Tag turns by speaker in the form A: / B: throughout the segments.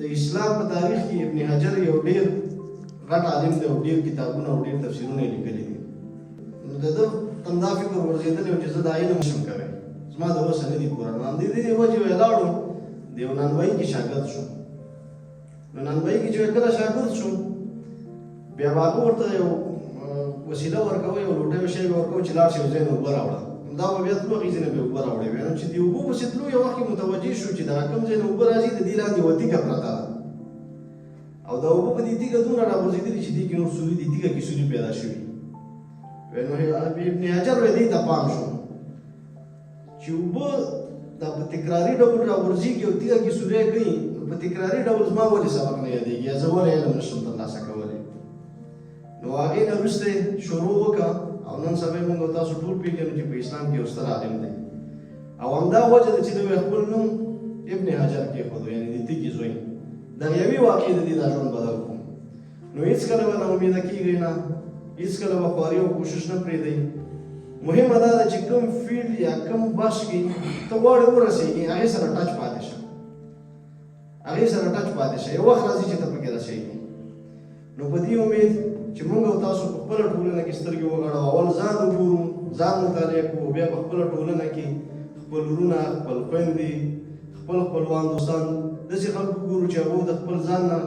A: د اسلام په تاریخ کې ابن حجر یو ډیر غټ عالم دی او ډیر کتابونه او ډیر تفسیرونه یې لیکلي دي. نو د ده تم دا فکر ورځېدلی و چې زه دا علم نشم کوی، زما د وسه نه دي پوره. نو همدې دې وجې وی لاړو د یو نانوایي کې شاګرد شو. نو نانوایي کې چې کله شاګرد شو، بیا به هغه ورته یو وسیله ورکوه، یو لوټه یو شی به ورکوه چې لاړ شي یو ځای نه اوبه راوړه. دا به بیا تلو، هغې ځای نه به یې اوبه راوړې. بیا نو چې د اوبو پسې تلو، یو وخت کې متوجه شو چې دغه کوم ځای نه اوبه راځي، د دې لاندې یوه تیږه پرته ده او دا اوبه په دې تیږه دومره راغورځېدلي چې دې کې نور سوري دي، تیږه کې سوري پیدا شوي. وی نو ابن حجر وی دې ته پام شو چې اوبه دا په تکراري ډول راغورځېږي او تیږه کې سوری کوي، نو په تکراري ډول زما ولې سبق نه یادېږي یا زه ولې علم نشم ترلاسه کولی؟ نو هغې نه وروسته شروع وکړه او نن سبا یې موږ او تاسو ټول پېژنو چې په اسلام کې یو ستر عالم دی. او همدا وجه ده چې ده خپل نوم ابن حجر کېښودو، یعنې د تیږې زوی. دغه یوې واقعې د دې دا ژوند بدل کړو. نو هیڅکله به ناامیده کیږئ نه، هیڅکله به خواري او کوشش نه پرېږدئ. مهمه دا ده چې کوم فیلډ یا کوم بخش کې ته غواړې ورسېږې، هغې سره ټچ پاتې شه، هغې سره ټچ پاتې شه، یو وخت راځي چې ته پکې رسېږې. نو په دې امید چې موږ او تاسو په خپله ټولنه کې سترګې وغړو، اول ځان وګورو، ځان مطالعه کړو، بیا په خپله ټولنه کې خپل وروڼه، خپل خویندې، خپل خپلوان، دوستان، داسې خلک وګورو چې هغو د خپل ځان نه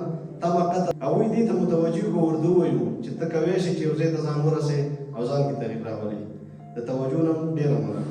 A: تمه قطع، هغوی دې ته متوجه کړو، ورته ووایو چې ته کوی شې چې یو ځای ته ځان ورسې او ځان کې تغیر راولې. د توجه نه ډېره مننه.